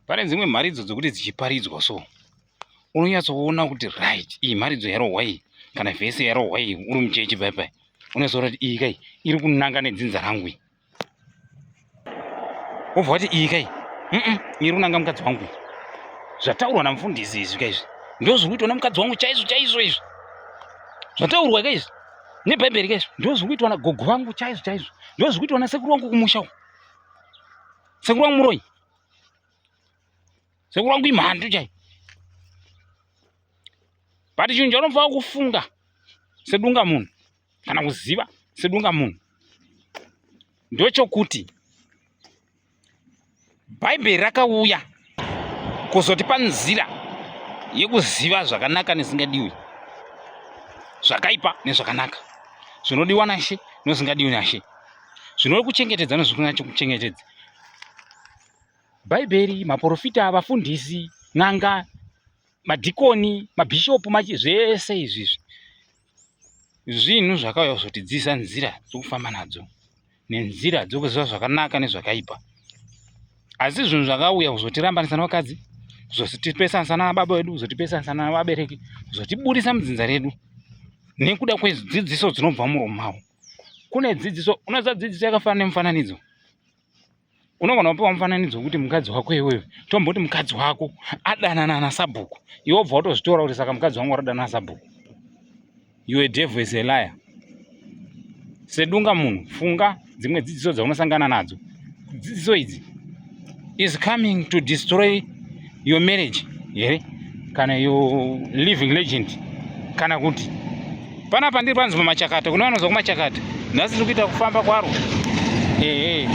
Pane dzimwe mharidzo dzekuti dzichiparidzwa so unonyatsoona kuti right, iyi mharidzo yarohwa iyi kana vhesi yarohwa iyi uri muchechi pai pai, unonyatsoona kuti iyi kai iri kunanga nedzinza rangu iyi. Wobva wati iyi kai iri kunanga mukadzi wangu. Zvataurwa namufundisi izvi kaizvi ndo zviri kuitwa nemukadzi wangu chaizvo chaizvo izvi zvataurwa kaizvi nebhaibheri kaizvi ndo zviri kuitwa nagogo vangu chaizvo chaizvo, ndo zviri kuitwa nasekuru wangu kumusha uku. Sekuru wangu muroyi, sekuru wangu imhandu chai. But chinhu chaunofanira kufunga sedunga munhu kana kuziva sedunga munhu ndochokuti bhaibheri rakauya kuzotipa nzira yekuziva zvakanaka nezvingadiwi, zvakaipa nezvakanaka, zvinodiwa nashe nezvingadiwi nashe, zvinokuchengetedza nezvisingakuchengetedzi. Bhaibheri, maprofita, vafundisi, n'anga, madhikoni, mabhishopu, machi zvese izvizvi zvinhu zvakauya kuzotidzidzisa nzira dzokufamba nadzo nenzira dzokuziva zvakanaka nezvakaipa. Asi zvinhu zvakauya kuzotirambanisa nevakadzi, kuzotipesanisa nababa vedu, kuzotipesanisa navabereki, kuzotiburisa mudzinza redu nekuda kwedzidziso dzinobva muromo mavo. Kune dzidziso, unoziva dzidziso yakafanana nemufananidzo. Unogona kupiwa mufananidzo wekuti mukadzi wako iwewe, tomboti mukadzi wako adanana nasabhuku, iwe wobva watozvitora kuti saka mukadzi wangu adanana nasabhuku. You a devil is a liar. Sedunga munhu, funga dzimwe dzidziso dzaunosangana nadzo. Dzidziso idzi is coming to destroy your marriage here kana your living legend, kana kuti panapa ndiri panzi pamachakata, kune vanonzwa kumachakata. Nhasi tiri kuita kufamba kwaro. Ehe,